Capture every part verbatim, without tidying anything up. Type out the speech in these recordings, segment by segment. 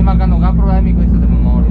Ma che no ga problemi questo de memoria.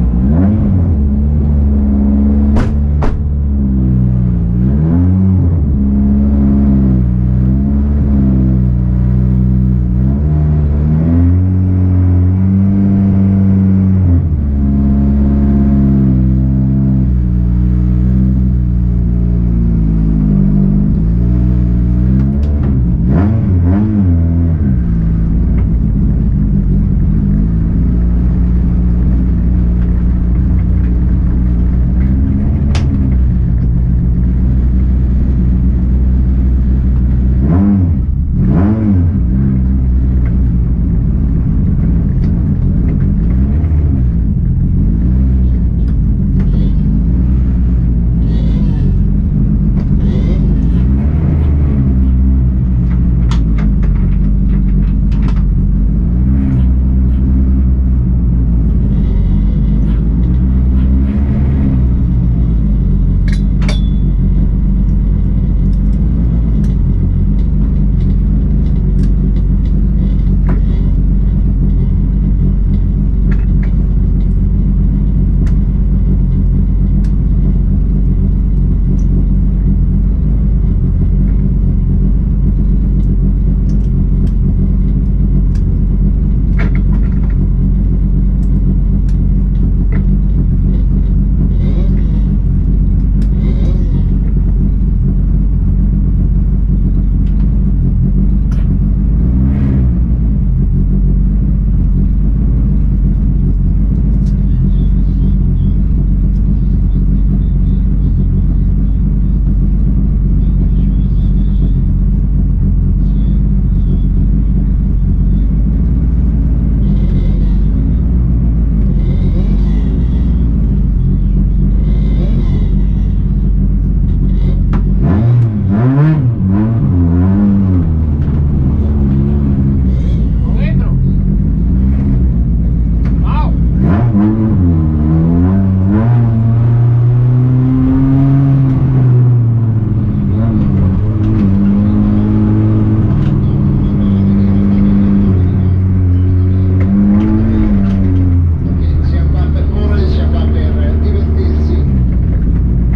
Siamo qua per correre, siamo qua per divertirsi,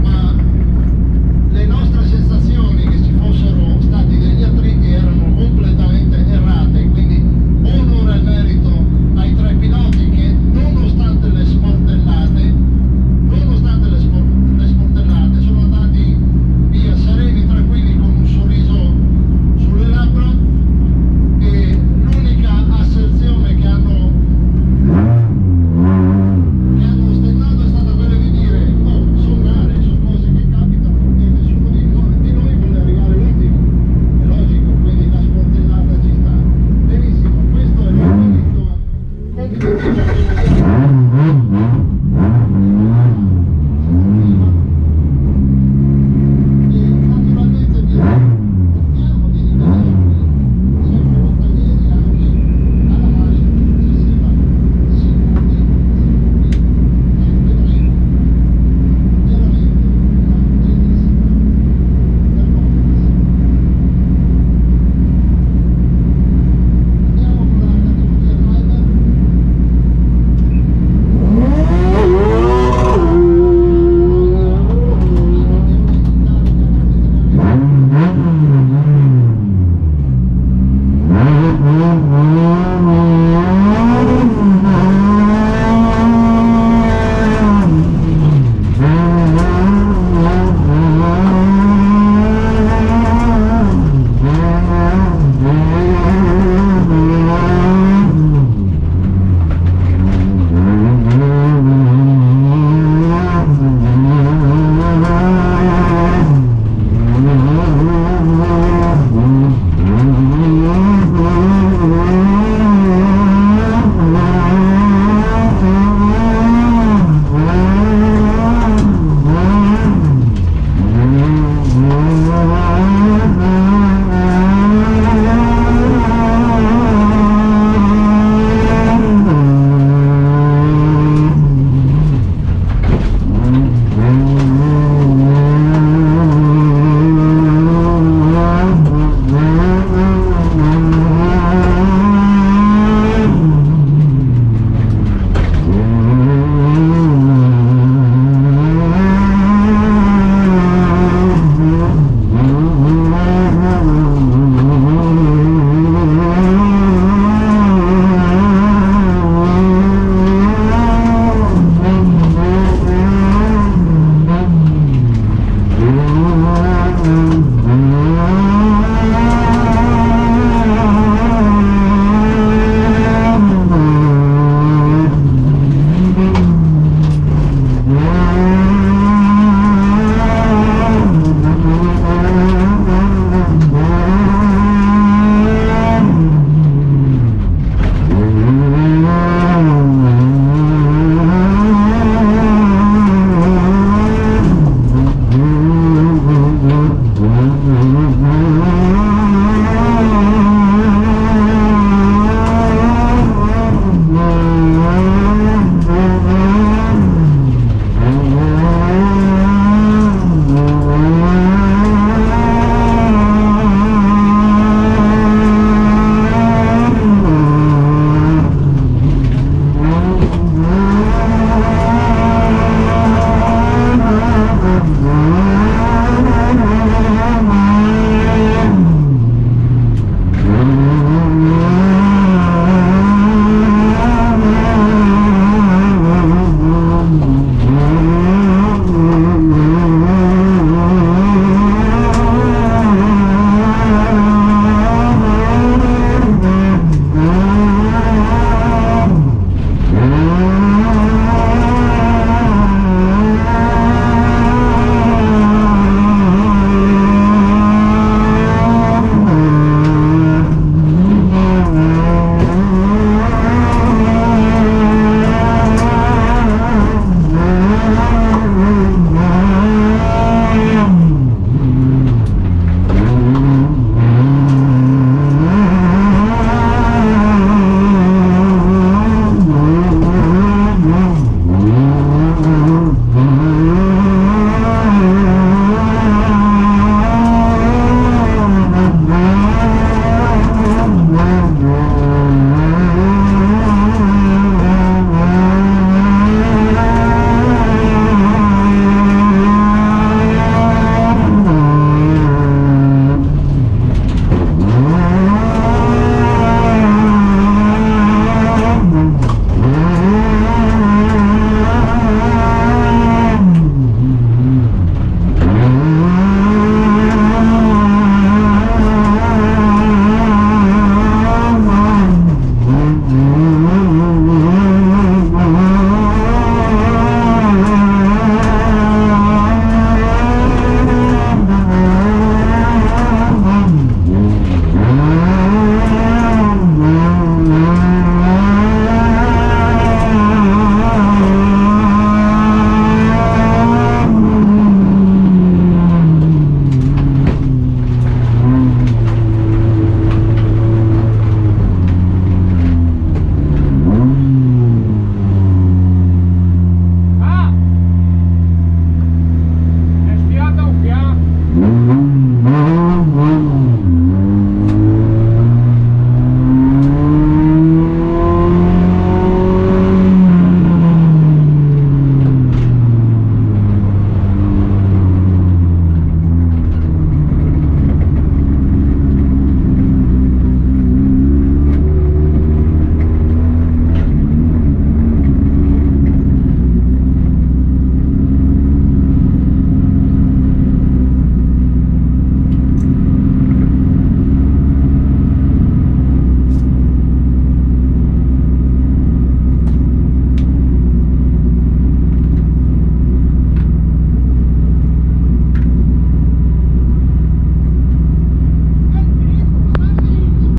ma le nostre sensazioni, che ci fossero stati degli attriti, erano completamente errate, quindi onore e merito ai tre piloti che, nonostante le sportellate, nonostante le spor-, le sportellate, sono andati via sereni, tranquilli, con un sorriso sulle labbra, e l'unica asserzione che hanno, che hanno ostentato è stata quella di dire: "Oh, son gare, son cose che capitano e nessuno di noi, di noi vuole arrivare ultimo." È logico, quindi la sportellata ci sta. Benissimo, questo è l'ultimo. Complimenti.